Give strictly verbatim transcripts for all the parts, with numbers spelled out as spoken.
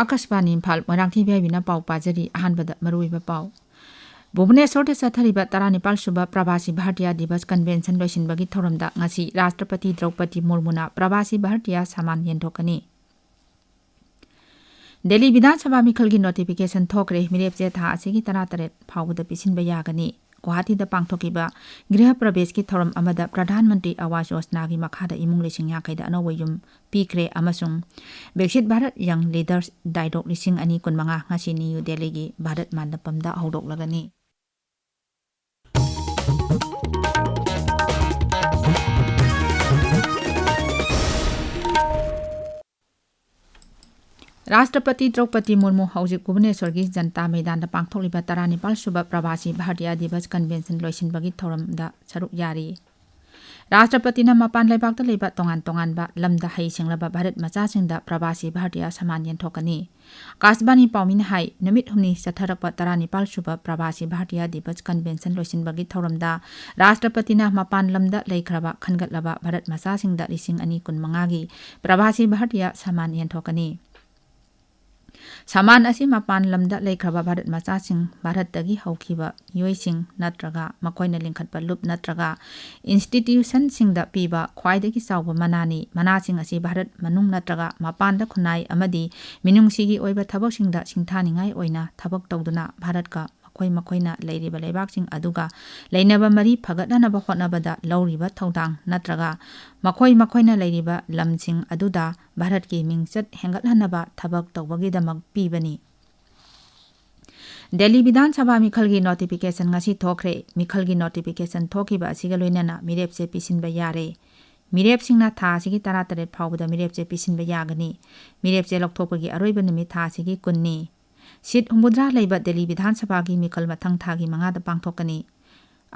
ꯑꯥꯀꯥꯁꯕꯥꯅꯤ ꯏꯝꯐꯥꯜ, ꯃꯣꯏꯔꯥꯡꯊꯦꯝ ꯏꯕꯦꯝꯕꯤꯅ ꯄꯥꯎ ꯄꯥꯖꯔꯤ꯫ ꯑꯍꯥꯟꯕꯗ ꯃꯔꯨꯑꯣꯏꯕ ꯄꯥꯎ꯫ ꯚꯨꯕꯅꯦꯁꯣꯔꯗ ꯆꯠꯊꯔꯤꯕ ꯇꯔꯥꯅꯤꯄꯥꯜ ꯁꯨꯕ ꯄ꯭ꯔꯕꯥꯁꯤ ꯚꯥꯔꯇꯤꯌꯥ ꯗꯤꯕꯁ ꯀꯟꯚꯦꯟꯁꯟ ꯂꯣꯏꯁꯤꯟꯕꯒꯤ ꯊꯧꯔꯝꯗ ꯉꯁꯤ ꯔꯥꯁꯇ꯭ꯔꯄꯇꯤ ꯗ꯭ꯔꯧꯄꯗꯤ ꯃꯨꯔꯃꯨꯅ ꯄ꯭ꯔꯕꯥꯁꯤ ꯚꯥꯔꯇꯤꯌꯥ ꯁꯃꯥꯟ ꯌꯦꯟꯊꯣꯛꯀꯅꯤ꯫ ꯗꯦꯜꯂꯤ ꯕꯤꯙꯥꯟ ꯁꯚꯥ ꯃꯤꯈꯜꯒꯤ ꯅꯣꯇꯤꯐꯤꯀꯦꯁꯟ ꯊꯣꯛꯈ꯭ꯔꯦ꯫ ꯃꯤꯔꯦꯞꯁꯦ ꯊꯥ ꯑꯁꯤꯒꯤ ꯇꯔꯥꯇꯔꯦꯠ ꯐꯥꯎꯕꯗ ꯄꯤꯁꯤꯟꯕ ꯌꯥꯒꯅꯤ꯫ ꯒꯨꯋꯥꯍꯥꯇꯤꯗ ꯄꯥꯡꯊꯣꯛꯈꯤꯕ ꯒ꯭ꯔꯤꯍ ꯄ꯭ꯔꯕꯦꯁꯀꯤ ꯊꯧꯔꯝ ꯑꯃꯗ ꯄ꯭ꯔꯙꯥꯟ ꯃꯟꯇ꯭ꯔꯤ ꯑꯋꯥꯁ ꯌꯣꯖꯅꯥꯒꯤ ꯃꯈꯥꯗ ꯏꯃꯨꯡ ꯂꯤꯁꯤꯡ ꯌꯥꯡꯈꯩꯗ ꯑꯅꯧꯕ ꯌꯨꯝ ꯄꯤꯈ꯭ꯔꯦ ꯑꯃꯁꯨꯡ ꯕꯤꯛꯁꯤꯠ ꯚꯥꯔꯠ ꯌꯪ ꯂꯤꯗꯔꯁ ꯗꯥꯏꯂꯣꯒ ꯂꯤꯁꯤꯡ ꯑꯅꯤ ꯀꯨꯟꯃꯉꯥ ꯉꯁꯤ ꯅ꯭ꯌꯨ ꯗꯦꯜꯂꯤꯒꯤ ꯚꯥꯔꯠ ꯃꯟꯗꯄꯝꯗ ꯍꯧꯗꯣꯛꯂꯒꯅꯤ꯫ ꯔꯥꯁꯇ꯭ꯔꯄꯇꯤ ꯗ꯭ꯔꯧꯄꯗꯤ ꯃꯨꯔꯃꯨ ꯍꯧꯖꯤꯛ ꯚꯨꯕꯅꯦꯁ꯭ꯋꯔꯒꯤ ꯖꯟꯇꯥ ꯃꯩꯗꯥꯟꯗ ꯄꯥꯡꯊꯣꯛꯂꯤꯕ ꯇꯔꯥꯅꯤꯄꯥꯜ ꯁꯨꯕ ꯄ꯭ꯔꯕꯥꯁꯤ ꯚꯥꯔꯇꯤꯌꯥ ꯗꯤꯕꯁ ꯀꯟꯚꯦꯟꯁꯟ ꯂꯣꯏꯁꯤꯟꯕꯒꯤ ꯊꯧꯔꯝꯗ ꯁꯔꯨꯛ ꯌꯥꯔꯤ꯫ ꯔꯥꯁꯇ꯭ꯔꯄꯇꯤꯅ ꯃꯄꯥꯟ ꯂꯩꯕꯥꯛꯇ ꯂꯩꯕ ꯇꯣꯉꯥꯟ ꯇꯣꯉꯥꯟꯕ ꯂꯝꯗ ꯍꯩ ꯁꯤꯡꯂꯕ ꯚꯥꯔꯠ ꯃꯆꯥꯁꯤꯡꯗ ꯄ꯭ꯔꯕꯥꯁꯤ ꯚꯥꯔꯇꯤꯌꯥ ꯁꯃꯥꯟ ꯌꯦꯟꯊꯣꯛꯀꯅꯤ꯫ ꯑꯀꯥꯁꯕꯥꯅꯤ ꯄꯥꯎꯃꯤꯅ ꯍꯥꯏ, ꯅꯨꯃꯤꯠ ꯍꯨꯝꯅꯤ ꯆꯠꯊꯔꯛꯄ ꯇꯔꯥꯅꯤꯄꯥꯜ ꯁꯨꯕ ꯄ꯭ꯔꯕꯥꯁꯤ ꯚꯥꯔꯇꯤꯌꯥ ꯗꯤꯕꯁ ꯀꯟꯚꯦꯟꯁꯟ ꯂꯣꯏꯁꯤꯟꯕꯒꯤ ꯊꯧꯔꯝꯗ ꯔꯥꯁꯇ꯭ꯔꯄꯇꯤꯅ ꯃꯄꯥꯟ ꯂꯝꯗ ꯂꯩꯈ꯭ꯔꯕ ꯈꯟꯒꯠꯂꯕ ꯚꯥꯔꯠ ꯃꯆꯥꯁꯤꯡꯗ ꯂꯤꯁꯤꯡ ꯑꯅꯤ ꯀꯨꯟꯃꯉꯥꯒꯤ ꯄ꯭ꯔꯕꯥꯁꯤ ꯚꯥꯔꯇꯤꯌꯥ ꯁꯃꯥꯟ ꯌꯦꯟꯊꯣꯛꯀꯅꯤ꯫ ꯁꯃꯥꯟ ꯑꯁꯤ ꯃꯄꯥꯟ ꯂꯝꯗ ꯂꯩꯈ꯭ꯔꯕ ꯚꯥꯔꯠ ꯃꯆꯥꯁꯤꯡ, ꯚꯥꯔꯠꯇꯒꯤ ꯍꯧꯈꯤꯕ ꯃꯤꯑꯣꯏꯁꯤꯡ ꯅꯠꯇ꯭ꯔꯒ ꯃꯈꯣꯏꯅ ꯂꯤꯡꯈꯠꯄ ꯂꯨꯞ ꯅꯠꯇ꯭ꯔꯒ ꯏꯟꯁꯇꯤꯇ꯭ꯌꯨꯁꯟꯁꯤꯡꯗ ꯄꯤꯕ ꯈ꯭ꯋꯥꯏꯗꯒꯤ ꯆꯥꯎꯕ ꯃꯅꯥꯅꯤ꯫ ꯃꯅꯥꯁꯤꯡ ꯑꯁꯤ ꯚꯥꯔꯠ ꯃꯅꯨꯡ ꯅꯠꯇ꯭ꯔꯒ ꯃꯄꯥꯟꯗ ꯈꯨꯟꯅꯥꯏ ꯑꯃꯗꯤ ꯃꯤꯅꯨꯡꯁꯤꯒꯤ ꯑꯣꯏꯕ ꯊꯕꯛꯁꯤꯡꯗ ꯁꯤꯡꯊꯥꯅꯤꯡꯉꯥꯏ ꯑꯣꯏꯅ ꯊꯕꯛ ꯇꯧꯗꯨꯅ ꯚꯥꯔꯠꯀ ꯃꯈꯣꯏ ꯃꯈꯣꯏꯅ ꯂꯩꯔꯤꯕ ꯂꯩꯕꯥꯛꯁꯤꯡ ꯑꯗꯨꯒ ꯂꯩꯅꯕ ꯃꯔꯤ ꯐꯒꯠꯅꯅꯕ ꯍꯣꯠꯅꯕꯗ ꯂꯧꯔꯤꯕ ꯊꯧꯗꯥꯡ ꯅꯠꯇ꯭ꯔꯒ ꯃꯈꯣꯏ ꯃꯈꯣꯏꯅ ꯂꯩꯔꯤꯕ ꯂꯝꯁꯤꯡ ꯑꯗꯨꯗ ꯚꯥꯔꯠꯀꯤ ꯃꯤꯡꯆꯠ ꯍꯦꯟꯒꯠꯍꯟꯅꯕ ꯊꯕꯛ ꯇꯧꯕꯒꯤꯗꯃꯛ ꯄꯤꯕꯅꯤ꯫ ꯗꯦꯜꯂꯤ ꯕꯤꯙꯥꯟ ꯁꯚꯥ ꯃꯤꯈꯜꯒꯤ ꯅꯣꯇꯤꯐꯤꯀꯦꯁꯟ ꯉꯁꯤ ꯊꯣꯛꯈ꯭ꯔꯦ꯫ ꯃꯤꯈꯜꯒꯤ ꯅꯣꯇꯤꯐꯤꯀꯦꯁꯟ ꯊꯣꯛꯈꯤꯕ ꯑꯁꯤꯒ ꯂꯣꯏꯅꯅ ꯃꯤꯔꯦꯞꯁꯦ ꯄꯤꯁꯤꯟꯕ ꯌꯥꯔꯦ꯫ ꯃꯤꯔꯦꯞꯁꯤꯡꯅ ꯊꯥ ꯑꯁꯤꯒꯤ ꯇꯔꯥꯇꯔꯦꯠ ꯐꯥꯎꯕꯗ ꯃꯤꯔꯦꯞꯁꯦ ꯄꯤꯁꯤꯟꯕ ꯌꯥꯒꯅꯤ꯫ ꯃꯤꯔꯦꯞꯁꯦ ꯂꯧꯊꯣꯛꯄꯒꯤ ꯑꯔꯣꯏꯕ ꯅꯨꯃꯤꯠ ꯊꯥ ꯑꯁꯤꯒꯤ ꯀꯨꯟꯅꯤ꯫ ꯁꯤꯠ ꯍꯨꯝꯐꯨꯇꯔꯥ ꯂꯩꯕ ꯗꯦꯜꯂꯤ ꯕꯤꯙꯥꯟ ꯁꯚꯥꯒꯤ ꯃꯤꯈꯜ ꯃꯊꯪ ꯊꯥꯒꯤ ꯃꯉꯥꯗ ꯄꯥꯡꯊꯣꯛꯀꯅꯤ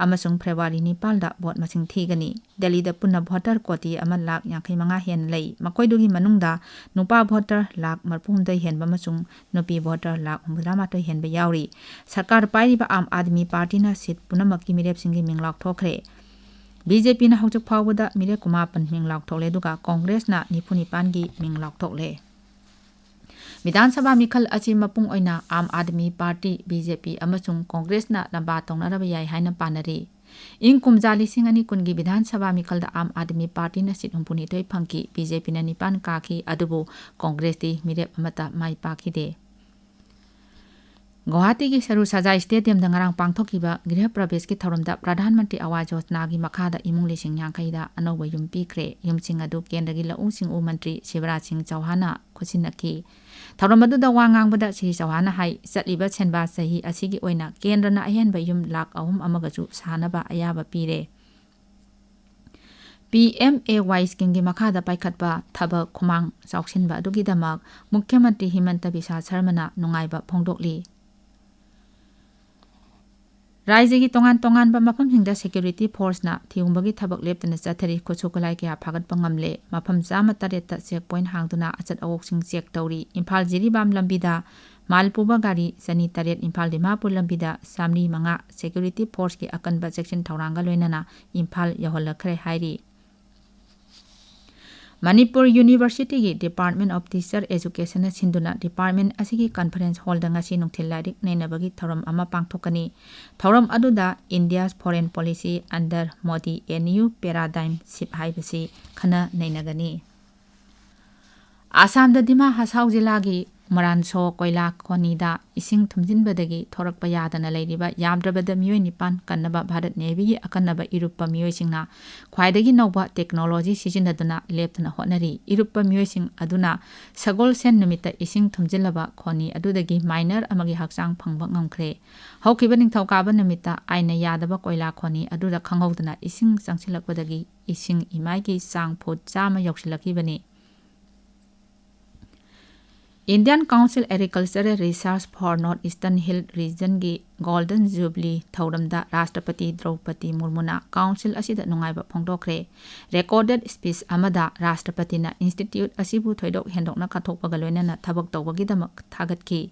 ꯑꯃꯁꯨꯡ ꯐꯦꯕ꯭ꯔꯨꯋꯥꯔꯤ ꯅꯤꯄꯥꯜꯗ ꯚꯣꯠ ꯃꯁꯤꯡ ꯊꯤꯒꯅꯤ꯫ ꯗꯦꯜꯂꯤꯗ ꯄꯨꯟꯅ ꯚꯣꯇꯔ ꯀꯣꯇꯤ ꯑꯃ ꯂꯥꯈ ꯌꯥꯡꯈꯩ ꯃꯉꯥ ꯍꯦꯟꯅ ꯂꯩ꯫ ꯃꯈꯣꯏꯗꯨꯒꯤ ꯃꯅꯨꯡꯗ ꯅꯨꯄꯥ ꯚꯣꯇꯔ ꯂꯥꯈ ꯃꯔꯤꯐꯨꯍꯨꯝꯗꯣꯏ ꯍꯦꯟꯕ ꯑꯃꯁꯨꯡ ꯅꯨꯄꯤ ꯚꯣꯇꯔ ꯂꯥꯈ ꯍꯨꯝꯐꯨꯇꯔꯥꯃꯥꯊꯣꯏ ꯍꯦꯟꯕ ꯌꯥꯎꯔꯤ꯫ ꯁꯔꯀꯥꯔ ꯄꯥꯏꯔꯤꯕ ꯑꯥꯝ ꯑꯥꯗꯃꯤ ꯄꯥꯔꯇꯤꯅ ꯁꯤꯠ ꯄꯨꯝꯅꯃꯛꯀꯤ ꯃꯤꯔꯦꯞꯁꯤꯡꯒꯤ ꯃꯤꯡ ꯂꯥꯎꯊꯣꯛꯈ꯭ꯔꯦ꯫ ꯕꯤ ꯖꯦ ꯄꯤꯅ ꯍꯧꯖꯤꯛ ꯐꯥꯎꯕꯗ ꯃꯤꯔꯦꯞ ꯀꯨꯟꯃꯥꯄꯟ ꯃꯤꯡ ꯂꯥꯎꯊꯣꯛꯂꯦ, ꯑꯗꯨꯒ ꯀꯣꯡꯒ꯭ꯔꯦꯁꯅ ꯅꯤꯐꯨ ꯅꯤꯄꯥꯟꯒꯤ ꯃꯤꯡ ꯂꯥꯎꯊꯣꯛꯂꯦ꯫ ꯕꯤꯙꯥꯟ ꯁꯚꯥ ꯃꯤꯈꯜ ꯑꯁꯤ ꯃꯄꯨꯡ ꯑꯣꯏꯅ Aam Aadmi party, B J ꯄꯤ, ꯑꯃꯁꯨꯡ ꯀꯣꯡꯒ꯭ꯔꯦꯁꯅ ꯂꯝꯕꯥ ꯇꯧꯅꯔꯕ ꯌꯥꯏ ꯍꯥꯏꯅ ꯄꯥꯅꯔꯤ꯫ ꯏꯪ ꯀꯨꯝꯖꯥ ꯂꯤꯁꯤꯡ ꯑꯅꯤ ꯀꯨꯟꯒꯤ ꯕꯤꯙꯥꯟ ꯁꯚꯥ ꯃꯤꯈꯜꯗ ꯑꯥꯝ ꯑꯥꯗꯃꯤ ꯄꯥꯔꯇꯤꯅ ꯁꯤꯠ ꯍꯨꯝꯐꯨꯅꯤꯊꯣꯏ ꯐꯪꯈꯤ, ꯕꯤ ꯖꯦ ꯄꯤꯅ ꯅꯤꯄꯥꯟ ꯀꯥꯈꯤ, ꯑꯗꯨꯕꯨ ꯀꯣꯡꯒ꯭ꯔꯦꯁꯇꯤ ꯃꯤꯔꯦꯞ ꯑꯃꯠꯇ ꯃꯥꯏ ꯄꯥꯛꯈꯤꯗꯦ꯫ ꯒꯨꯋꯥꯍꯥꯇꯤꯒꯤ ꯁꯔꯨ ꯁꯖꯥꯏ ꯁ꯭ꯇꯦꯗꯤꯌꯝꯗ ꯉꯔꯥꯡ ꯄꯥꯡꯊꯣꯛꯈꯤꯕ ꯒ꯭ꯔꯤꯍ ꯄ꯭ꯔꯕꯦꯁꯀꯤ ꯊꯧꯔꯝꯗ ꯄ꯭ꯔꯙꯥꯟ ꯃꯟꯇ꯭ꯔꯤ ꯑꯋꯥꯖ ꯌꯣꯖꯅꯥꯒꯤ ꯃꯈꯥꯗ ꯏꯃꯨꯡ ꯂꯤꯁꯤꯡ ꯌꯥꯡꯈꯩꯗ ꯑꯅꯧꯕ ꯌꯨꯝ ꯄꯤꯈ꯭ꯔꯦ꯫ ꯌꯨꯝꯁꯤꯡ ꯑꯗꯨ ꯀꯦꯟꯗ꯭ꯔꯒꯤ ꯂꯧꯎ ꯁꯤꯡꯎ ꯃꯟꯇ꯭ꯔꯤ ꯁꯤꯕꯔꯥꯖ ꯁꯤꯡ ꯆꯧꯍꯥꯟꯅ ꯈꯨꯠꯁꯤꯟꯅꯈꯤ꯫ ꯊꯧꯔꯝ ꯑꯗꯨꯗ ꯋꯥ ꯉꯥꯡꯕꯗ ꯁ꯭ꯔꯤ ꯆꯧꯍꯥꯟꯅ ꯍꯥꯏ, ꯆꯠꯂꯤꯕ ꯁꯦꯟꯕꯥ ꯆꯍꯤ ꯑꯁꯤꯒꯤ ꯑꯣꯏꯅ ꯀꯦꯟꯗ꯭ꯔꯅ ꯑꯍꯦꯟꯕ ꯌꯨꯝ ꯂꯥꯈ ꯑꯍꯨꯝ ꯑꯃꯒꯁꯨ ꯁꯥꯅꯕ ꯑꯌꯥꯕ ꯄꯤꯔꯦ꯫ ꯄꯤ ꯑꯦꯝ ꯑꯦ ꯋꯥꯏ ꯁ꯭ꯀꯤꯝꯒꯤ ꯃꯈꯥꯗ ꯄꯥꯏꯈꯠꯄ ꯊꯕꯛ ꯈꯨꯃꯥꯡ ꯆꯥꯎꯁꯤꯟꯕ ꯑꯗꯨꯒꯤꯗꯃꯛ ꯃꯨꯈ꯭ꯌ ꯃꯟꯇ꯭ꯔꯤ ꯍꯤꯃꯟꯇ ꯕꯤꯁ꯭ꯋꯥ ꯁꯔꯃꯅ ꯅꯨꯡꯉꯥꯏꯕ ꯐꯣꯡꯗꯣꯛꯂꯤ꯫ ꯔꯥꯏꯖ꯭ꯌꯒꯤ ꯇꯣꯉꯥꯟ ꯇꯣꯉꯥꯟꯕ ꯃꯐꯝꯁꯤꯡꯗ ꯁꯦꯀ꯭ꯌꯨꯔꯤꯇꯤ ꯐꯣꯔꯁꯅ ꯊꯤꯍꯨꯝꯕꯒꯤ ꯊꯕꯛ ꯂꯦꯞꯇꯅ ꯆꯠꯊꯔꯤ꯫ ꯈꯨꯠꯁꯨ ꯈꯨꯠꯂꯥꯏ ꯀꯌꯥ ꯐꯥꯒꯠꯄ ꯉꯝꯂꯦ꯫ ꯃꯐꯝ ꯆꯥꯝꯃ ꯇꯔꯦꯠꯇ ꯆꯦꯛ ꯄꯣꯏꯟꯠ ꯍꯥꯡꯗꯨꯅ ꯑꯆꯠ ꯑꯋꯣꯛꯁꯤꯡ ꯆꯦꯛ ꯇꯧꯔꯤ꯫ ꯏꯝꯐꯥꯜ ꯖꯤꯔꯤꯕꯥꯝ ꯂꯝꯕꯤꯗ ꯃꯥꯜ ꯄꯨꯕ ꯒꯥꯔꯤ ꯆꯅꯤ ꯇꯔꯦꯠ, ꯏꯝꯐꯥꯜ ꯗꯤꯃꯥꯄꯨꯔ ꯂꯝꯕꯤꯗ ꯆꯥꯝꯃꯔꯤ ꯃꯉꯥ ꯁꯦꯀ꯭ꯌꯨꯔꯤꯇꯤ ꯐꯣꯔꯁꯀꯤ ꯑꯀꯟꯕ ꯆꯦꯛꯁꯤꯟ ꯊꯧꯔꯥꯡꯒ ꯂꯣꯏꯅꯅ ꯏꯝꯐꯥꯜ ꯌꯧꯍꯜꯂꯛꯈ꯭ꯔꯦ ꯍꯥꯏꯔꯤ꯫ ꯃꯅꯤꯄꯨꯔ ꯌꯨꯅꯤꯚꯔꯁꯤꯇꯤꯒꯤ Department of Teacher Educationꯅ ꯁꯤꯟꯗꯨꯅ department ꯑꯁꯤꯒꯤ conference hallꯗ ꯉꯁꯤ ꯅꯨꯡꯊꯤꯜ ꯂꯥꯏꯔꯤꯛ ꯅꯩꯅꯕꯒꯤ ꯊꯧꯔꯝ ꯑꯃ ꯄꯥꯡꯊꯣꯛꯀꯅꯤ꯫ ꯊꯧꯔꯝ ꯑꯗꯨꯗ India's Foreign Policy under Modi, A New Paradigm Shift ꯍꯥꯏꯕꯁꯤ ꯈꯟꯅ ꯅꯩꯅꯒꯅꯤ꯫ ꯑꯁꯥꯝꯗ ꯗꯤꯃꯥ ꯍꯁꯥꯎ ꯖꯤꯂꯥꯒꯤ ꯃꯔꯥꯟꯁꯣ ꯀꯣꯏꯂꯥ ꯈꯣꯅꯤꯗ ꯏꯁꯤꯡ ꯊꯨꯝꯖꯤꯟꯕꯗꯒꯤ ꯊꯣꯔꯛꯄ ꯌꯥꯗꯅ ꯂꯩꯔꯤꯕ ꯌꯥꯝꯗ꯭ꯔꯕꯗ ꯃꯤꯑꯣꯏ ꯅꯤꯄꯥꯟ ꯀꯟꯅꯕ ꯚꯥꯔꯠ ꯅꯦꯚꯤꯒꯤ ꯑꯀꯟꯅꯕ ꯏꯔꯨꯞꯄ ꯃꯤꯑꯣꯏꯁꯤꯡꯅ ꯈ꯭ꯋꯥꯏꯗꯒꯤ ꯅꯧꯕ technology ꯁꯤꯖꯤꯟꯅꯗꯨꯅ ꯂꯦꯞꯇꯅ ꯍꯣꯠꯅꯔꯤ꯫ ꯏꯔꯨꯞꯄ ꯃꯤꯑꯣꯏꯁꯤꯡ ꯑꯗꯨꯅ ꯁꯒꯣꯜꯁꯦꯟ ꯅꯨꯃꯤꯠꯇ ꯏꯁꯤꯡ ꯊꯨꯝꯖꯤꯜꯂꯕ ꯈꯣꯅꯤ ꯑꯗꯨꯗꯒꯤ miner ꯑꯃꯒꯤ ꯍꯛꯆꯥꯡ ꯐꯪꯕ ꯉꯝꯈ꯭ꯔꯦ꯫ ꯍꯧꯈꯤꯕ ꯅꯤꯡꯊꯧꯀꯥꯕ ꯅꯨꯃꯤꯠꯇ ꯑꯥꯏꯟꯅ ꯌꯥꯗꯕ ꯀꯣꯏꯂꯥ ꯈꯣꯅꯤ ꯑꯗꯨꯗ ꯈꯪꯍꯧꯗꯅ ꯏꯁꯤꯡ ꯆꯪꯁꯤꯜꯂꯛꯄꯗꯒꯤ ꯏꯁꯤꯡ ꯏꯃꯥꯏꯒꯤ ꯆꯥꯡ ꯐꯨꯠ ꯆꯥꯝꯃ ꯌꯧꯁꯤꯜꯂꯛꯈꯤꯕꯅꯤ꯫ Indian Council Agricultural Research for North Eastern Hill Regionꯒꯤ Golden Jubilee ꯊꯧꯔꯝꯗ ꯔꯥꯁꯇ꯭ꯔꯄꯇꯤ ꯗ꯭ꯔꯧꯄꯗꯤ ꯃꯨꯔꯃꯨꯅ council ꯑꯁꯤꯗ ꯅꯨꯡꯉꯥꯏꯕ ꯐꯣꯡꯗꯣꯛꯈ꯭ꯔꯦ꯫ Recorded speech ꯑꯃꯗ ꯔꯥꯁꯇ꯭ꯔꯄꯇꯤꯅ institute ꯑꯁꯤꯕꯨ ꯊꯣꯏꯗꯣꯛ ꯍꯦꯟꯗꯣꯛꯅ ꯀꯠꯊꯣꯛꯄꯒ ꯂꯣꯏꯅꯅ ꯊꯕꯛ ꯇꯧꯕꯒꯤꯗꯃꯛ ꯊꯥꯒꯠꯈꯤ꯫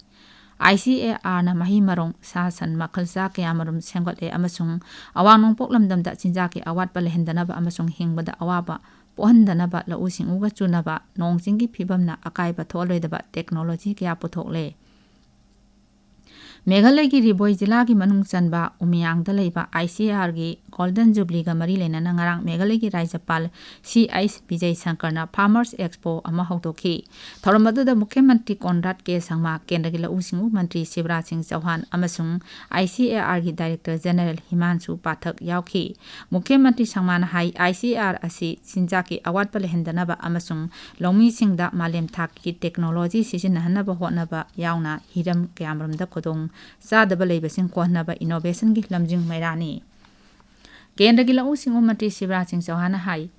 ICARꯅ ꯃꯍꯩ ꯃꯔꯣꯡ, ꯁꯥ ꯁꯟ, ꯃꯈꯜ ꯆꯥ ꯀꯌꯥꯃꯔꯨꯝ ꯁꯦꯝꯒꯠꯂꯦ ꯑꯃꯁꯨꯡ ꯑꯋꯥꯡ ꯅꯣꯡꯄꯣꯛ ꯂꯝꯗꯝꯗ ꯆꯤꯟꯖꯥꯛꯀꯤ ꯑꯋꯥꯠꯄ ꯂꯩꯍꯟꯗꯅꯕ ꯑꯃꯁꯨꯡ ꯍꯤꯡꯕꯗ ꯑꯋꯥꯕ ꯄꯣꯛꯍꯟꯗꯅꯕ ꯂꯧꯎ ꯁꯤꯡꯎꯒ ꯆꯨꯅꯕ ꯅꯣꯡ ꯆꯤꯡꯒꯤ ꯐꯤꯕꯝꯅ ꯑꯀꯥꯏꯕ ꯊꯣꯛꯍꯜꯂꯣꯏꯗꯕ ꯇꯦꯛꯅꯣꯂꯣꯖꯤ ꯀꯌꯥ ꯄꯨꯊꯣꯛꯂꯦ꯫ ꯃꯦꯘꯥꯂꯌꯒꯤ ꯔꯤꯕꯣꯏ ꯖꯤꯂꯥꯒꯤ ꯃꯅꯨꯡ ꯆꯟꯕ ꯎꯃꯤꯌꯥꯡꯗ ꯂꯩꯕ ꯑꯥꯏ ꯁꯤ ꯑꯦ ꯑꯥꯔꯒꯤ ꯒꯣꯜꯗꯟ ꯖꯨꯕ꯭ꯂꯤꯒ ꯃꯔꯤ ꯂꯩꯅꯅ ꯉꯔꯥꯡ ꯃꯦꯘꯥꯂꯌꯒꯤ ꯔꯥꯖ꯭ꯌꯄꯥꯜ ꯁꯤ ꯑꯩꯆ ꯕꯤꯖꯌ ꯁꯪꯀꯔꯅ ꯐꯥꯔꯃꯔꯁ ꯑꯦꯛꯁꯄꯣ ꯑꯃ ꯍꯧꯗꯣꯛꯈꯤ꯫ ꯊꯧꯔꯝ ꯑꯗꯨꯗ ꯃꯨꯈ꯭ꯌ ꯃꯟꯇ꯭ꯔꯤ ꯀꯣꯟꯔꯥꯗ ꯀꯦ ꯁꯪꯃꯥ, ꯀꯦꯟꯗ꯭ꯔꯒꯤ ꯂꯧꯎ ꯁꯤꯡꯎ ꯃꯟꯇ꯭ꯔꯤ ꯁꯤꯕꯔꯥꯖ ꯁꯤꯡ ꯆꯧꯍꯥꯟ ꯑꯃꯁꯨꯡ I C A ꯑꯥꯔꯒꯤ director general ꯍꯤꯃꯥꯟꯁꯨ ꯄꯥꯊꯛ ꯌꯥꯎꯈꯤ꯫ ꯃꯨꯈ꯭ꯌ ꯃꯟꯇ꯭ꯔꯤ ꯁꯪꯃꯥꯅ ꯍꯥꯏ, ꯑꯥꯏ ꯁꯤ ꯑꯦ ꯑꯥꯔ ꯑꯁꯤ ꯆꯤꯟꯖꯥꯛꯀꯤ ꯑꯋꯥꯠꯄ ꯂꯩꯍꯟꯗꯅꯕ ꯑꯃꯁꯨꯡ ꯂꯧꯃꯤꯁꯤꯡꯗ ꯃꯥꯂꯦꯝ ꯊꯥꯛꯀꯤ ꯇꯦꯛꯅꯣꯂꯣꯖꯤ ꯁꯤꯖꯤꯟꯅꯍꯟꯅꯕ ꯍꯣꯠꯅꯕ ꯌꯥꯎꯅ ꯍꯤꯔꯝ ꯀꯌꯥꯃꯔꯨꯝꯗ ꯈꯨꯗꯣꯡ ꯆꯥꯗꯕ ꯂꯩꯕꯁꯤꯡ ꯀꯣꯛꯍꯟꯅꯕ ꯏꯅꯣꯚꯦꯁꯟꯒꯤ ꯂꯝꯖꯤꯡ ꯃꯩꯔꯥꯅꯤ꯫ ꯀꯦꯟꯗ꯭ꯔꯒꯤ ꯂꯧꯎ ꯁꯤꯡꯎ ꯃꯟꯇ꯭ꯔꯤ ꯁꯤꯕꯔꯥꯖ ꯁꯤꯡ ꯆꯧꯍꯥꯟꯅ ꯍꯥꯏ,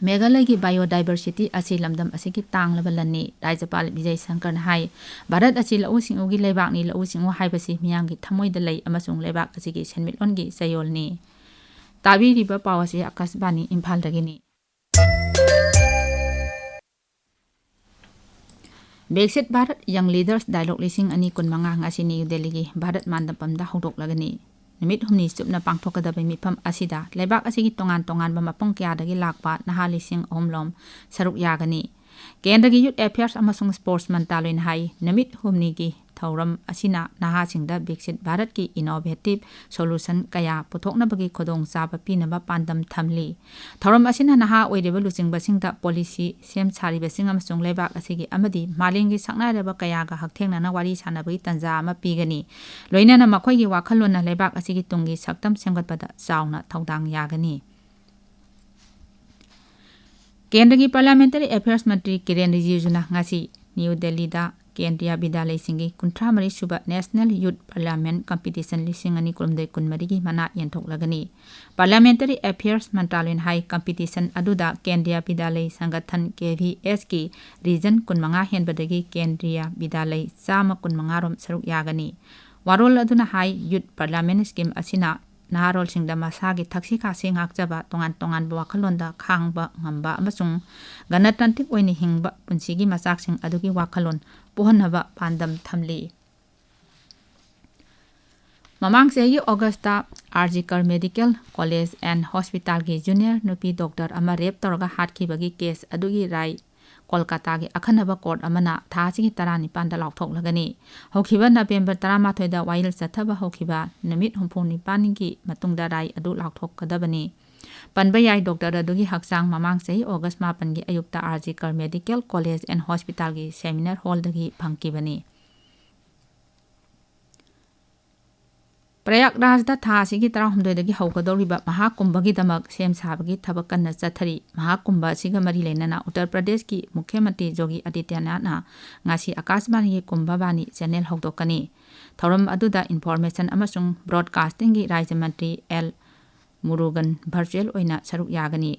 ꯃꯦꯘꯥꯂꯌꯒꯤ ꯕꯥꯏꯑꯣꯗꯥꯏꯕꯔꯁꯤꯇꯤ ꯑꯁꯤ ꯂꯝꯗꯝ ꯑꯁꯤꯒꯤ ꯇꯥꯡꯂꯕ ꯂꯟꯅꯤ꯫ ꯔꯥꯖ꯭ꯌꯄꯥꯜ ꯕꯤꯖꯌ ꯁꯪꯀꯔꯅ ꯍꯥꯏ, ꯚꯥꯔꯠ ꯑꯁꯤ ꯂꯧꯎ ꯁꯤꯡꯎꯒꯤ ꯂꯩꯕꯥꯛꯅꯤ꯫ ꯂꯧꯎ ꯁꯤꯡꯎ ꯍꯥꯏꯕꯁꯤ ꯃꯤꯌꯥꯝꯒꯤ ꯊꯃꯣꯏꯗ ꯂꯩ ꯑꯃꯁꯨꯡ ꯂꯩꯕꯥꯛ ꯑꯁꯤꯒꯤ ꯁꯦꯟꯃꯤꯠꯂꯣꯟꯒꯤ ꯆꯌꯣꯜꯅꯤ꯫ ꯇꯥꯕꯤꯔꯤꯕ ꯄꯥꯎ ꯑꯁꯤ ꯑꯀꯥꯁꯕꯥꯅꯤ ꯏꯝꯐꯥꯜꯗꯒꯤꯅꯤ꯫ ꯕꯤꯛꯁꯤꯠ ꯚꯥꯔꯠ ꯌꯪ ꯂꯤꯗꯔꯁ ꯗꯥꯏꯂꯣꯒ ꯂꯤꯁꯤꯡ ꯑꯅꯤ ꯀꯨꯟꯃꯉꯥ ꯉꯁꯤ ꯅ꯭ꯌꯨ ꯗꯦꯜꯂꯤꯒꯤ ꯚꯥꯔꯠ ꯃꯟꯗꯄꯝꯗ ꯍꯧꯗꯣꯛꯂꯒꯅꯤ꯫ ꯅꯨꯃꯤꯠ ꯍꯨꯝꯅꯤ ꯆꯨꯞꯅ ꯄꯥꯡꯊꯣꯛꯀꯗꯕ ꯃꯤꯐꯝ ꯑꯁꯤꯗ ꯂꯩꯕꯥꯛ ꯑꯁꯤꯒꯤ ꯇꯣꯉꯥꯟ ꯇꯣꯉꯥꯟꯕ ꯃꯐꯝ ꯀꯌꯥꯗꯒꯤ ꯂꯥꯛꯄ ꯅꯍꯥ ꯂꯤꯁꯤꯡ ꯑꯍꯨꯝ ꯔꯣꯝ ꯁꯔꯨꯛ ꯌꯥꯒꯅꯤ꯫ ꯀꯦꯟꯗ꯭ꯔꯒꯤ ꯌꯨꯊ ꯑꯦꯐꯤꯌꯔꯁ ꯑꯃꯁꯨꯡ ꯁ꯭ꯄꯣꯔꯠꯁ ꯃꯟꯇ꯭ꯔꯥꯂꯣꯏꯅ ꯍꯥꯏ, ꯅꯨꯃꯤꯠ ꯍꯨꯝꯅꯤꯒꯤ ꯊꯧꯔꯝ ꯑꯁꯤꯅ ꯅꯍꯥꯁꯤꯡꯗ ꯕꯤꯛꯁꯤꯠ ꯚꯥꯔꯠꯀꯤ ꯏꯅꯣꯚꯦꯇꯤꯚ ꯁꯣꯂꯨꯁꯟ ꯀꯌꯥ ꯄꯨꯊꯣꯛꯅꯕꯒꯤ ꯈꯨꯗꯣꯡꯆꯥꯕ ꯄꯤꯅꯕ ꯄꯥꯟꯗꯝ ꯊꯝꯂꯤ꯫ ꯊꯧꯔꯝ ꯑꯁꯤꯅ ꯅꯍꯥ ꯑꯣꯏꯔꯤꯕ ꯂꯨꯆꯤꯡꯕꯁꯤꯡꯗ ꯄꯣꯂꯤꯁꯤ ꯁꯦꯝ ꯁꯥꯔꯤꯕꯁꯤꯡ ꯑꯃꯁꯨꯡ ꯂꯩꯕꯥꯛ ꯑꯁꯤꯒꯤ ꯑꯃꯗꯤ ꯃꯥꯂꯦꯝꯒꯤ ꯁꯛꯅꯥꯏꯔꯕ ꯀꯌꯥꯒ ꯍꯛꯊꯦꯡꯅꯅ ꯋꯥꯔꯤ ꯁꯥꯅꯕꯒꯤ ꯇꯥꯟꯖꯥ ꯑꯃ ꯄꯤꯒꯅꯤ꯫ ꯂꯣꯏꯅꯅ ꯃꯈꯣꯏꯒꯤ ꯋꯥꯈꯜꯂꯣꯟꯅ ꯂꯩꯕꯥꯛ ꯑꯁꯤꯒꯤ ꯇꯨꯡꯒꯤ ꯁꯛꯇꯝ ꯁꯦꯝꯒꯠꯄꯗ ꯆꯥꯎꯅ ꯊꯧꯗꯥꯡ ꯌꯥꯒꯅꯤ꯫ ꯀꯦꯟꯗ꯭ꯔꯒꯤ ꯄꯥꯔꯂꯤꯌꯥꯃꯦꯟꯇꯔꯤ ꯑꯦꯐꯤꯌꯔꯁ ꯃꯟꯇ꯭ꯔꯤ ꯀꯤꯔꯦꯟ ꯔꯤꯖꯤꯖꯨꯅ ꯉꯁꯤ ꯅ꯭ꯌꯨ ꯗꯦꯜꯂꯤꯗ ꯀꯦꯟꯗ꯭ꯔꯤꯌꯥ ꯕꯤꯗ꯭ꯌꯥꯂꯌꯁꯤꯡꯒꯤ ꯀꯨꯟꯊ꯭ꯔꯥ ꯃꯔꯤ ꯁꯨꯕ ꯅꯦꯁꯅꯦꯜ ꯌꯨꯊ ꯄꯥꯔꯂꯤꯌꯥꯃꯦꯟ ꯀꯝꯄꯤꯇꯤꯁꯟ ꯂꯤꯁꯤꯡ ꯑꯅꯤ ꯀꯨꯟꯍꯨꯝꯗꯣꯏ ꯀꯨꯟꯃꯔꯤꯒꯤ ꯃꯅꯥ ꯌꯦꯟꯊꯣꯛꯂꯒꯅꯤ꯫ ꯄꯥꯔꯂꯤꯌꯥꯃꯦꯟꯇꯔꯤ ꯑꯦꯐꯤꯌꯔꯁ ꯃꯟꯇ꯭ꯔꯥꯂꯣꯏꯅ ꯍꯥꯏ, ꯀꯝꯄꯤꯇꯤꯁꯟ ꯑꯗꯨꯗ ꯀꯦꯟꯗ꯭ꯔꯤꯌꯥ ꯕꯤꯗ꯭ꯌꯥꯂꯌ ꯁꯪꯒꯊꯟ, ꯀꯦ ꯚꯤ ꯑꯦꯁꯀꯤ ꯔꯤꯖꯟ ꯀꯨꯟꯃꯉꯥ ꯍꯦꯟꯕꯗꯒꯤ ꯀꯦꯟꯗ꯭ꯔꯤꯌꯥ ꯕꯤꯗ꯭ꯌꯥꯂꯌ ꯆꯥꯝꯃ ꯀꯨꯟꯃꯉꯥ ꯔꯣꯝ ꯁꯔꯨꯛ ꯌꯥꯒꯅꯤ꯫ ꯋꯥꯔꯣꯜ ꯑꯗꯨꯅ ꯍꯥꯏ, ꯌꯨꯊ ꯄꯥꯔꯂꯤꯌꯥꯃꯦꯟ ꯁ꯭ꯀꯤꯝ ꯑꯁꯤꯅ ꯅꯍꯥꯔꯣꯜꯁꯤꯡꯗ ꯃꯁꯥꯒꯤ ꯊꯛꯁꯤ ꯈꯥꯁꯤ ꯉꯥꯛꯆꯕ, ꯇꯣꯉꯥꯟ ꯇꯣꯉꯥꯟꯕ ꯋꯥꯈꯜꯂꯣꯟꯗ ꯈꯥꯡꯕ ꯉꯝꯕ ꯑꯃꯁꯨꯡ ꯒꯅꯇꯟꯇ꯭ꯔꯤꯛ ꯑꯣꯏꯅ ꯍꯤꯡꯕ ꯄꯨꯟꯁꯤꯒꯤ ꯃꯆꯥꯛꯁꯤꯡ ꯑꯗꯨꯒꯤ ꯋꯥꯈꯜꯂꯣꯟ ꯄꯣꯛꯍꯟꯅꯕ ꯄꯥꯟꯗꯝ ꯊꯝꯂꯤ꯫ ꯃꯃꯥꯡ ꯆꯍꯤꯒꯤ ꯑꯣꯒꯁꯇ ꯑꯥꯔ ꯖꯤ ꯀꯔ ꯃꯦꯗꯤꯀꯦꯜ ꯀꯣꯂꯦꯖ ꯑꯦꯟ ꯍꯣꯁꯄꯤꯇꯥꯜꯒꯤ ꯖꯨꯅꯤꯌꯔ ꯅꯨꯄꯤ ꯗꯣꯛꯇꯔ ꯑꯃ ꯔꯦꯞ ꯇꯧꯔꯒ ꯍꯥꯠꯈꯤꯕꯒꯤ ꯀꯦꯁ ꯑꯗꯨꯒꯤ ꯔꯥꯏ ꯀꯣꯜꯀꯥꯇꯥꯒꯤ ꯑꯈꯟꯅꯕ ꯀꯣꯔꯠ ꯑꯃꯅ ꯊꯥ ꯑꯁꯤꯒꯤ ꯇꯔꯥꯅꯤꯄꯥꯟꯗ ꯂꯥꯎꯊꯣꯛꯂꯒꯅꯤ꯫ ꯍꯧꯈꯤꯕ ꯅꯕꯦꯝꯕꯔ ꯇꯔꯥꯃꯥꯊꯣꯏꯗ ꯋꯥꯌꯦꯜ ꯆꯠꯊꯕ ꯍꯧꯈꯤꯕ ꯅꯨꯃꯤꯠ ꯍꯨꯝꯐꯨ ꯅꯤꯄꯥꯟꯒꯤ ꯃꯇꯨꯡꯗ ꯔꯥꯏ ꯑꯗꯨ ꯂꯥꯎꯊꯣꯛꯀꯗꯕꯅꯤ꯫ ꯄꯟꯕ ꯌꯥꯏ, ꯗꯣꯛꯇꯔ ꯑꯗꯨꯒꯤ ꯍꯛꯆꯥꯡ ꯃꯃꯥꯡ ꯆꯍꯤ ꯑꯣꯒꯁ ꯃꯥꯄꯟꯒꯤ ꯑꯌꯨꯛꯇ ꯑꯥꯔ ꯖꯤ ꯀꯔ ꯃꯦꯗꯤꯀꯦꯜ ꯀꯣꯂꯦꯖ ꯑꯦꯟ ꯍꯣꯁꯄꯤꯇꯥꯜꯒꯤ ꯁꯦꯃꯤꯅꯥꯔ ꯍꯣꯜꯗꯒꯤ ꯐꯪꯈꯤꯕꯅꯤ꯫ ꯄ꯭ꯔꯌꯥꯒꯔꯥꯖꯗ ꯊꯥ ꯑꯁꯤꯒꯤ ꯇꯔꯥꯍꯨꯝꯗꯣꯏꯗꯒꯤ ꯍꯧꯒꯗꯧꯔꯤꯕ ꯃꯍꯥꯀꯨꯝꯚꯒꯤꯗꯃꯛ ꯁꯦꯝ ꯁꯥꯕꯒꯤ ꯊꯕꯛ ꯀꯟꯅ ꯆꯠꯊꯔꯤ꯫ ꯃꯍꯥꯀꯨꯝꯚ ꯑꯁꯤꯒ ꯃꯔꯤ ꯂꯩꯅꯅ ꯎꯠꯇꯔ ꯄ꯭ꯔꯗꯦꯁꯀꯤ ꯃꯨꯈ꯭ꯌ ꯃꯟꯇ꯭ꯔꯤ ꯖꯣꯒꯤ ꯑꯗꯤꯇ꯭ꯌꯅꯥꯊꯅ ꯉꯁꯤ ꯑꯀꯥꯁꯕꯥꯅꯤꯒꯤ ꯀꯨꯝꯚꯕꯥꯅꯤ ꯆꯦꯅꯦꯜ ꯍꯧꯗꯣꯛꯀꯅꯤ꯫ ꯊꯧꯔꯝ ꯑꯗꯨꯗ ꯏꯟꯐꯣꯔꯃꯦꯁꯟ ꯑꯃꯁꯨꯡ ꯕ꯭ꯔꯣꯗꯀꯥꯁꯇꯤꯡꯒꯤ ꯔꯥꯖ꯭ꯌ ꯃꯟꯇ꯭ꯔꯤ ꯑꯦꯜ ꯃꯨꯔꯨꯒꯟ ꯚꯔꯆꯨꯑꯦꯜ ꯑꯣꯏꯅ ꯁꯔꯨꯛ ꯌꯥꯒꯅꯤ꯫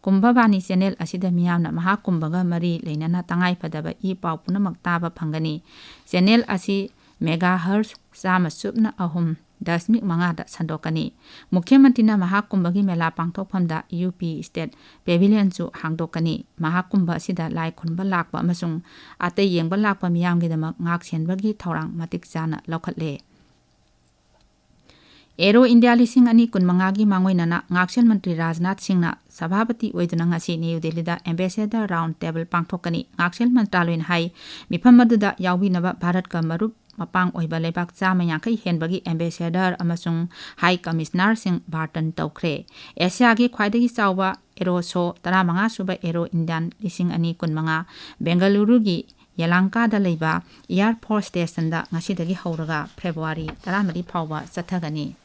ꯀꯨꯝꯚꯕꯥꯅꯤ ꯆꯦꯅꯦꯜ ꯑꯁꯤꯗ ꯃꯤꯌꯥꯝꯅ ꯃꯍꯥꯀꯨꯝꯚꯒ ꯃꯔꯤ ꯂꯩꯅꯅ ꯇꯉꯥꯏ ꯐꯗꯕ ꯏ ꯄꯥꯎ ꯄꯨꯝꯅꯃꯛ ꯇꯥꯕ ꯐꯪꯒꯅꯤ꯫ ꯆꯦꯅꯦꯜ ꯑꯁꯤ ꯃꯦꯒꯥꯍꯔꯠꯖ ꯆꯥꯝꯃ ꯁꯨꯞꯅ ꯑꯍꯨꯝ ꯗꯁꯃꯤꯛ ꯃꯉꯥꯗ ꯁꯟꯗꯣꯛꯀꯅꯤ꯫ ꯃꯨꯈ꯭ꯌ ꯃꯟꯇ꯭ꯔꯤꯅ ꯃꯍꯥꯀꯨꯝꯚꯒꯤ ꯃꯦꯂꯥ ꯄꯥꯡꯊꯣꯛꯐꯝꯗ ꯌꯨ ꯄꯤ ꯏꯁꯇꯦꯠ ꯄꯦꯚꯤꯂꯤꯌꯟꯁꯨ ꯍꯥꯡꯗꯣꯛꯀꯅꯤ꯫ ꯃꯍꯥꯀꯨꯝꯚ ꯑꯁꯤꯗ ꯂꯥꯏ ꯈꯨꯔꯨꯝꯕ ꯂꯥꯛꯄ ꯑꯃꯁꯨꯡ ꯑꯇꯩ ꯌꯦꯡꯕ ꯂꯥꯛꯄ ꯃꯤꯌꯥꯝꯒꯤꯗꯃꯛ ꯉꯥꯛ ꯁꯦꯟꯕꯒꯤ ꯊꯧꯔꯥꯡ ꯃꯇꯤꯛ ꯆꯥꯅ ꯂꯧꯈꯠꯂꯦ꯫ ꯑꯦꯔꯣ ꯏꯟꯗꯤꯌꯥ ꯂꯤꯁꯤꯡ ꯑꯅꯤ ꯀꯨꯟꯃꯉꯥꯒꯤ ꯃꯥꯡꯑꯣꯏꯅꯅ ꯉꯥꯛꯁꯦꯜ ꯃꯟꯇ꯭ꯔꯤ ꯔꯥꯖꯅꯥꯊ ꯁꯤꯡꯅ ꯁꯚꯥꯄꯇꯤ ꯑꯣꯏꯗꯨꯅ ꯉꯁꯤ ꯅ꯭ꯌꯨ ꯗꯦꯜꯂꯤꯗ ꯑꯦꯝꯕꯦꯁꯦꯗꯔ ꯔꯥꯎꯟ ꯇꯦꯕꯜ ꯄꯥꯡꯊꯣꯛꯀꯅꯤ꯫ ꯉꯥꯛꯁꯦꯜ ꯃꯟꯇ꯭ꯔꯥꯂꯣꯏꯅ ꯍꯥꯏ, ꯃꯤꯐꯝ ꯑꯗꯨꯗ ꯌꯥꯎꯕꯤꯅꯕ ꯚꯥꯔꯠꯀ ꯃꯔꯨꯞ ꯃꯄꯥꯡ ꯑꯣꯏꯕ ꯂꯩꯕꯥꯛ ꯆꯥꯝꯃ ꯌꯥꯡꯈꯩ ꯍꯦꯟꯕꯒꯤ ꯑꯦꯝꯕꯦꯁꯦꯗꯔ ꯑꯃꯁꯨꯡ ꯍꯥꯏ ꯀꯃꯤꯁꯅꯔꯁꯤꯡ ꯕꯥꯔꯇꯟ ꯇꯧꯈ꯭ꯔꯦ꯫ ꯑꯦꯁꯤꯌꯥꯒꯤ ꯈ꯭ꯋꯥꯏꯗꯒꯤ ꯆꯥꯎꯕ ꯑꯦꯔꯣ ꯁꯣ, ꯇꯔꯥꯃꯉꯥ ꯁꯨꯕ ꯑꯦꯔꯣ ꯏꯟꯗꯤꯌꯥꯟ ꯂꯤꯁꯤꯡ ꯑꯅꯤ ꯀꯨꯟꯃꯉꯥ, ꯕꯦꯡꯒꯂꯨꯔꯨꯒꯤ ꯌꯦꯂꯥꯡꯀꯥꯗ ꯂꯩꯕ ꯏꯌꯥꯔ ꯐꯣꯔꯁ ꯁ꯭ꯇꯦꯁꯟꯗ ꯉꯁꯤꯗꯒꯤ ꯍꯧꯔꯒ ꯐꯦꯕ꯭ꯔꯨꯋꯥꯔꯤ ꯇꯔꯥꯃꯔꯤ ꯐꯥꯎꯕ ꯆꯠꯊꯒꯅꯤ꯫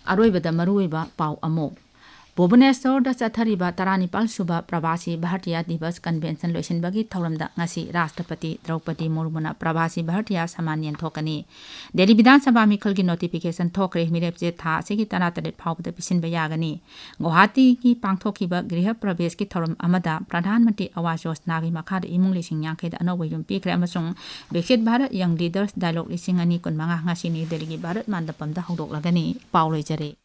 ꯑꯔꯣꯏꯕꯗ ꯃꯔꯨꯑꯣꯏꯕ ꯄꯥꯎ ꯑꯃꯨꯛ꯫ ꯚꯨꯕꯅꯦꯁ꯭ꯋꯔꯗ ꯆꯠꯊꯔꯤꯕ ꯇꯔꯥꯅꯤꯄꯥꯜ ꯁꯨꯕ ꯄ꯭ꯔꯕꯥꯁꯤ ꯚꯥꯔꯇꯤꯌꯥ ꯗꯤꯕꯁ ꯀꯟꯚꯦꯟꯁꯟ ꯂꯣꯏꯁꯤꯟꯕꯒꯤ ꯊꯧꯔꯝꯗ ꯉꯁꯤ ꯔꯥꯁꯇ꯭ꯔꯄꯇꯤ ꯗ꯭ꯔꯧꯄꯗꯤ ꯃꯨꯔꯃꯨꯅ ꯄ꯭ꯔꯕꯥꯁꯤ ꯚꯥꯔꯇꯤꯌꯥ ꯁꯃꯥꯟ ꯌꯦꯟꯊꯣꯛꯀꯅꯤ꯫ ꯗꯦꯜꯂꯤ ꯕꯤꯙꯥꯟ ꯁꯚꯥ ꯃꯤꯈꯜꯒꯤ ꯅꯣꯇꯤꯐꯤꯀꯦꯁꯟ ꯊꯣꯛꯈ꯭ꯔꯦ꯫ ꯃꯤꯔꯦꯞꯁꯦ ꯊꯥ ꯑꯁꯤꯒꯤ ꯇꯔꯥꯇꯔꯦꯠ ꯐꯥꯎꯕꯗ ꯄꯤꯁꯤꯟꯕ ꯌꯥꯒꯅꯤ꯫ ꯒꯨꯋꯥꯍꯥꯇꯤꯒꯤ ꯄꯥꯡꯊꯣꯛꯈꯤꯕ ꯒ꯭ꯔꯤꯍ ꯄ꯭ꯔꯕꯦꯁꯀꯤ ꯊꯧꯔꯝ ꯑꯃꯗ ꯄ꯭ꯔꯙꯥꯟ ꯃꯟꯇ꯭ꯔꯤ ꯑꯋꯥꯁ ꯌꯣꯖꯅꯥꯒꯤ ꯃꯈꯥꯗ ꯏꯃꯨꯡ ꯂꯤꯁꯤꯡ ꯌꯥꯡꯈꯩꯗ ꯑꯅꯧꯕ ꯌꯨꯝ ꯄꯤꯈ꯭ꯔꯦ ꯑꯃꯁꯨꯡ ꯕꯤꯛꯁꯤꯠ ꯚꯥꯔꯠ ꯌꯪ ꯂꯤꯗꯔꯁ ꯗꯥꯏꯂꯣꯒ ꯂꯤꯁꯤꯡ ꯑꯅꯤ ꯀꯨꯟꯃꯉꯥ ꯉꯁꯤ ꯅ꯭ꯌꯨ ꯗꯦꯜꯂꯤꯒꯤ ꯚꯥꯔꯠ ꯃꯟꯗꯄꯝꯗ ꯍꯧꯗꯣꯛꯂꯒꯅꯤ꯫ ꯄꯥꯎ ꯂꯣꯏꯖꯔꯦ꯫